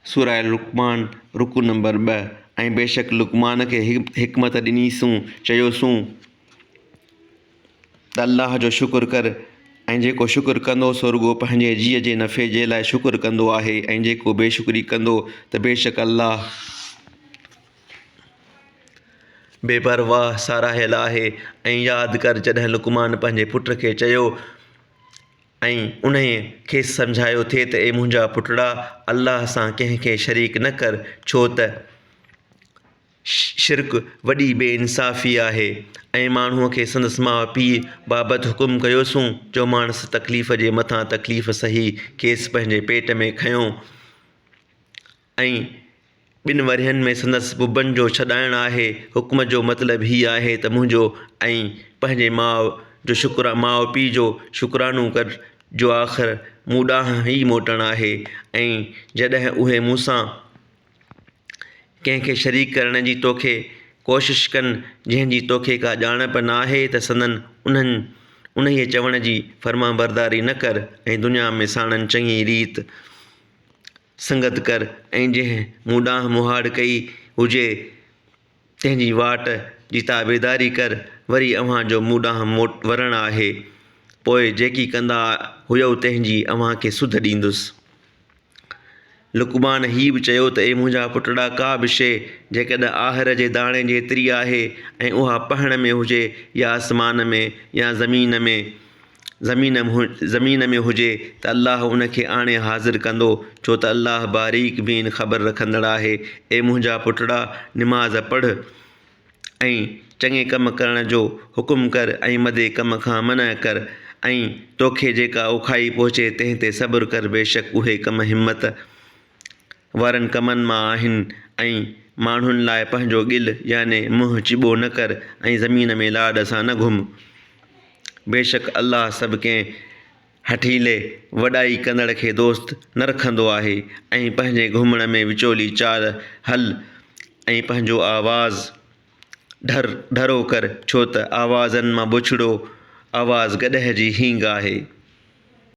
سوره لقمان، رڪوع نمبر 2، ۽ بيشڪ لقمان کي حڪمت ڏنيسون، چيوسون ته الله جو شڪر ڪر ۽ جيڪو شڪر ڪندو سو رڳو پنهنجي جيء جي نفعي جي لاء شڪر ڪندو آهي ۽ جيڪو بي شڪري ڪندو ته بيشڪ الله بي پرواهه ساراهيل آهي ۽ ياد ڪر جڏهن لقمان پنهنجي پٽ کي چيو ۽ انهيء کيس سمجهايو ٿي ته اي منهنجا پٽڙا! الله سان ڪنهن کي شريڪ نه ڪر، ڇو ته شرڪ وڏي بي انصافي آهي. ۽ ماڻهوء کي سندس ماء پيء بابت حڪم ڪيوسون، جو ماڻس تڪليف جي مٿان تڪليف سهي کيس پنهنجي پيٽ ۾ کنيو ۽ ٻن ورهين ۾ سندس ببن جو ڇڏائڻ آهي. حڪم جو مطلب هي آهي ته منهنجو ۽ پنهنجي ماء جو شڪر ماء پيء جو شڪرانو ڪر جو آخر مون ڏانهن ئي موٽڻ آهي ۽ جڏهن اهي مون سان ڪنهن کي شريڪ ڪرڻ جي توکي ڪوشش ڪن جنهن جي توکي ڪا ڄاڻپ نه آهي ته سندن انهن انهيء چوڻ جي فرمانبرداري نه ڪر ۽ دنيا ۾ ساڻن چڱي ريت سنگت ڪر ۽ جنهن مون ڏانهن مهاڙ ڪئي هجي، تنهن جي واٽ جي تابعداري ڪر، وري اوهان جو مون ڏانهن موٽ ورڻ آهي، پوء جيڪي ڪندا هيؤ تنهن جي اوهان کي سڌ ڏيندس. لقمان هي به چيو ته اي منهنجا پٽڙا! ڪا به شيء جيڪڏهن آهر جي داڻي جيتري آهي ۽ اها پهڻ ۾ هجي يا آسمان ۾ يا زمين ۾، زمين زمين ۾ هجي ته الله ان کي آڻي حاضر ڪندو، ڇو ته الله باريڪ بين خبر رکندڙ آهي. اي منهنجا پٽڙا! نماز پڙهه ۽ چڱي ڪم ڪرڻ جو حڪم ڪر ۽ مدي ڪم کان منع ڪر ۽ توکي جيڪا اوکائي پهچي تنهن تي صبر ڪر بيشڪ اهي ڪم همت وارن ڪمن مان آهن ۽ ماڻهن لاء پنهنجو ڳل يعني منهن چٻو نه ڪر ۽ زمين ۾ لاڏ سان نه گهم. بيشڪ الله سڀ ڪنهن هٺيلي وڏائي ڪندڙ کي دوست نه رکندو آهي ۽ پنهنجي گهمڻ ۾ وچولي چال هل ۽ پنهنجو آواز ڍرو ڪر ڇو ته آوازن مان بڇڙو آواز گڏهه جي هينگ آهي.